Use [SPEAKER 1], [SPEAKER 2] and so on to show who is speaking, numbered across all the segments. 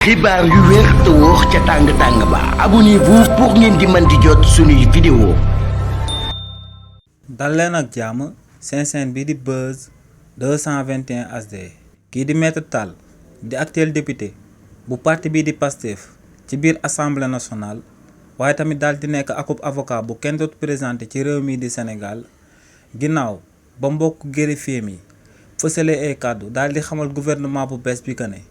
[SPEAKER 1] xibaar yu wér te wóor ca tàng-tàng ba abonnez-vous pour ngeen di mën di jot suñuy vidéo.
[SPEAKER 2] dal leen ak jàmm seen chaîne bi di Buzz 221 HD kii di Maître Tall di actuel député bu parti bii di Pastef ci biir assemblée nationale waaye tamit daal di nekk akub avocat bu kenn dootu présenté ci réew mii di Sénégal ginnaaw ba mbokk greffier mi fësale ay kàddu daal di xamal gouvernement bu bees bi que ne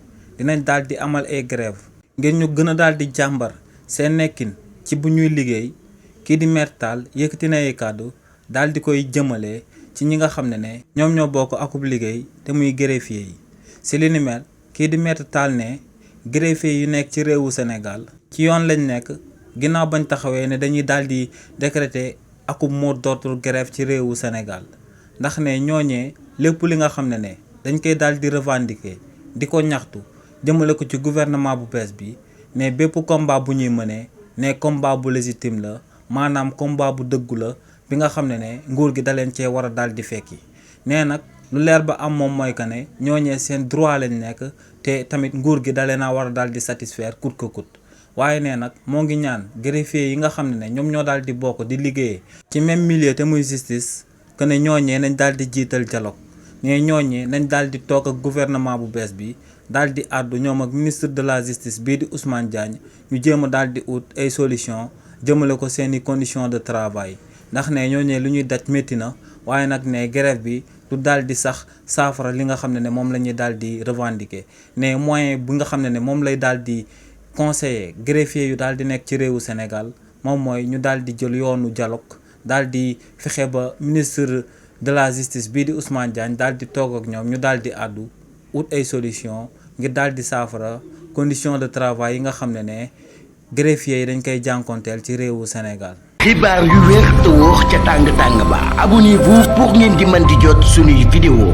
[SPEAKER 2] dinañ daal di amal ay grève ngir ñu gën a daal di jàmbar seen nekkin ci bu ñuy liggéey kii di Maître Tall yëkkati na ay kàddu daal di koy jëmale ci ñi nga xam ne ñoom ñoo bokk akub liggéey te muy greffier yi si li ni mel kii di Maître Tall ne greffier yu nekk ci réewu Sénégal ci yoon lañ nekk ginnaaw bañ taxawee ne dañuy daal di décréter akub mot d'ordre grève ci réewu Sénégal ndax ne ñooñee lépp li nga xam ne dañ koy daal di revendiquer di ko ñaxtu jëmale ko ci gouvernement bu bees bi ne bépp combat bu ñuy mënee ne combat bu légitime la maanaam combat bu dëggu la bi nga xam ne nguur gi da leen cee war a daal di fekki nee nag lu leer ba am moom mooy que ne ñooñee seen droit lañ nekk te tamit nguur gi da leen a war a daal di satisfaire coûte que coûte waaye nee nag moo ngi ñaan greffier yi nga xam ne ñoom ñoo daal di bokk di liggéeyee ci même milieu te muy justice que ne ñooñee nañ daal di jiital dialogue ne ñooñee nañ daal di toog ak gouvernement bu bees bi daal di àddu ñoom ak ministre de la justice bii di Ousmane Diagne ñu jéem a daal di ut ay solution jëmale ko seeni conditions de travail ndax ne ñooñee lu ñuy daj métti na waaye nag ne grève bi du daal di sax saafara li nga xam ne moom la ñuy daal di revendiquer ne moyen bi nga xam ne moom lay daal di conseiller greffier yu daal di nekk ci réewu Sénégal moom mooy ñu daal di jël yoonu dialogue daal di fexe ba ministre de la justice bii di Ousmane Diagne daal di toog ak ñoom ñu daal di àddu ut ay solution ngir daal di saafara condition de travail yi nga xam ne greffier yi dañ koy jànkonteel ci réewu Sénégal.
[SPEAKER 1] xibaar yu wér te wóor ca tàng-tàng ba abonnez-vous pour ngeen di mën di jot suñuy vidéo.